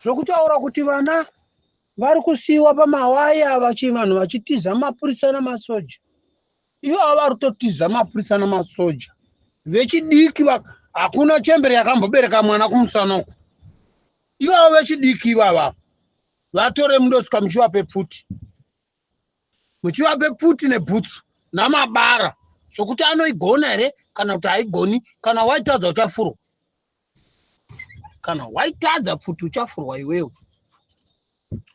Zvokutaura kuti vana vari kusiiwa pamawaya vachi vanhu vachitiza mapurisa namasoja. Ivava vari kutotiza mapurisa namasoja. Vechidiki hakuna chembere yakambobereka mwana kumusana uku. Ivava vechidiki ivava vatore mundosvika muchivape pfuti. Muchivape pfuti nebhutsu namabara zvokuti anoigona here kana kuti haigoni kana waitadza uchafurwa. Kana waitadza pfuti uchafurwa iwewe.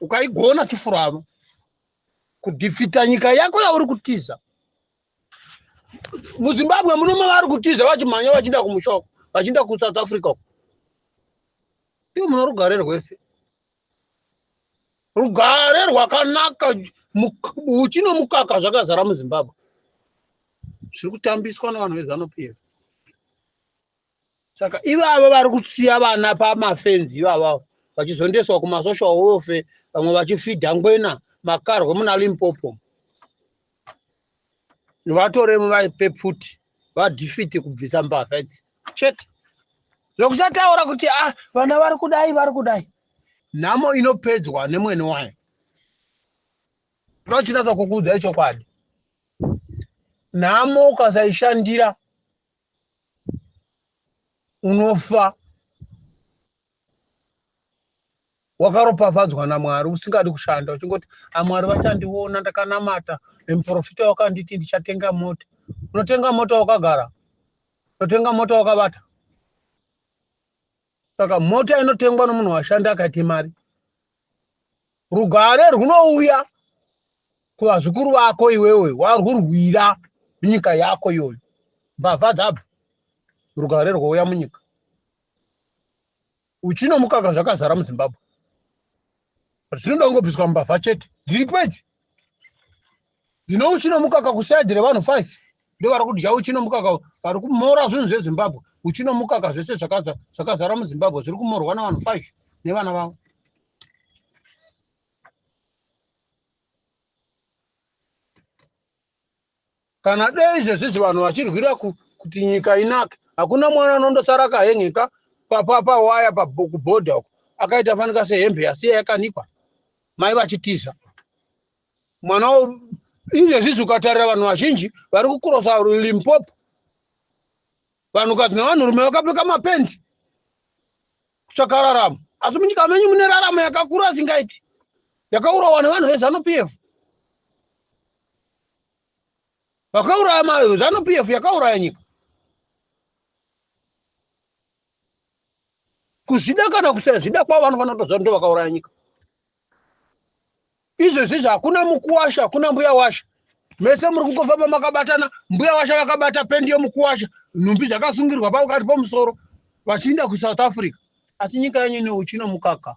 Ukaigona chifuravo. Kudhifita nyika yako yauri kutiza. MuZimbabwe muno mavari kutiza vachimhanya vachienda kumusha uko, vachienda kuSouth Africa uko. Ivo muno rugare rwese. Rugare rwakanaka, uchi nomukaka zvakazara muZimbabwe. Zviri kutambiswa nevanhu veZANU PF. Saka ivavo vari kusiya vana pamafenzi ivavo vachizondeswa kumasocial welfare, vamwe vachifidha ngwena makarwe muna Limpopo. Vatore muvape pfuti vadhifite kubvisa mbavha idzi chete. Zvokusataura kuti ah, vana vari kudai vari kudai. Nhamo inopedzwa nemwene wayo. Ndochinatsa kukuudzai chokwadi. Nhamo ukasaishandira unofa wakaropafadzwa naMwari usingadi kushanda uchingoti aMwari vachandiona ndakanamata nemuprofita wakanditi ndichatenga mota. Unotenga mota wakagara, unotenga mota wakavata. Saka mota inotengwa nomunhu washanda akaite mari. Rugare rwunouya kuvazukuru vako iwewe warwurwira munyika yako iyoyo. Mbavha dzabva, rugare rwouya munyika. Uchi nomukaka zvakazara muZimbabwe. Zvinoda kungobviswa mbavha chete. Dziripo idzi. Dzine uchi nomukaka kusaidhi revanhu 5 ndovari kudya uchi nomukaka, vari kumora zvinhu zveZimbabwe. Uchi nomukaka zvese zvakazara muZimbabwe zviri kumorwa navanhu 5 nevana vavo. Kana dei izvezvizvi vanhu vachirwira kuti nyika inake, hakuna mwana anondosara akahengeka pawaya kubhodha uko akaita fanika sehembe yasiya yakanikwa mai vachitiza mwana. Izvezvizvi ukatarira vanhu vazhinji vari kukurosa Limpopo, vanhukadzi nevanhurume vakapfeka mapendi kutsvaka raramo, asi munyika menyu mune raramo yakakura asingaiti, yakaurawa nevanhu veZANU PF. Vakauraya ZANU PF, yakauraya nyika. Kuzvida kana kusazvida kwavo, vanofanira kutoziva ndo vakauraya nyika. Izvezvizvi hakuna mukuwasha, hakuna mbuya washa, mese muri kungofamba makabatana. Mbuya washa vakabata pendi yomukuwasha, nhumbi dzakasungirwa pakati pomusoro vachiinda kuSouth Africa, asi nyika yenyu ine uchi nomukaka.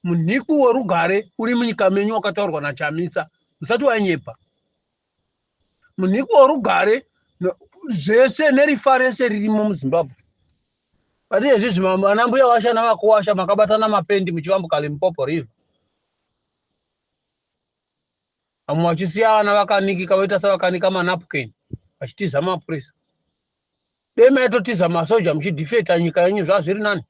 Munhiku werugare uri munyika menyu wakataurwa naChamisa, musati wanyepa. Munhiku werugare zvese nerifa rese ririmo muZimbabwe. But izvezvizvi ana mbuya washa navakuwasha makabatana mapendi muchivambuka Limpopo River, vamwe vachisiya vana vakanikika voita sevakanika manapukeni vachitiza mapurisa. Dei maitotiza masoja muchidhifeta nyika yenyu zvazviri nani.